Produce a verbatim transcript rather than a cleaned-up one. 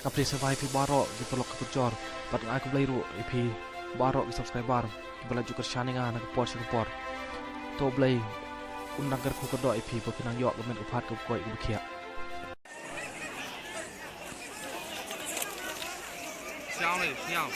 Ka phi sa bai phi baroh ki paralok ki parajor, bad nga ai khublei ruh ïa phi baroh ki subscriber kiba la ju kyrshan ïa nga na ka por sha ka por. To Blei un nang kyrkhu kyrdoh ïa phi ba phin nang ïoh ka met ka phad kaba koit kaba khiah. Siaw ni, siaw.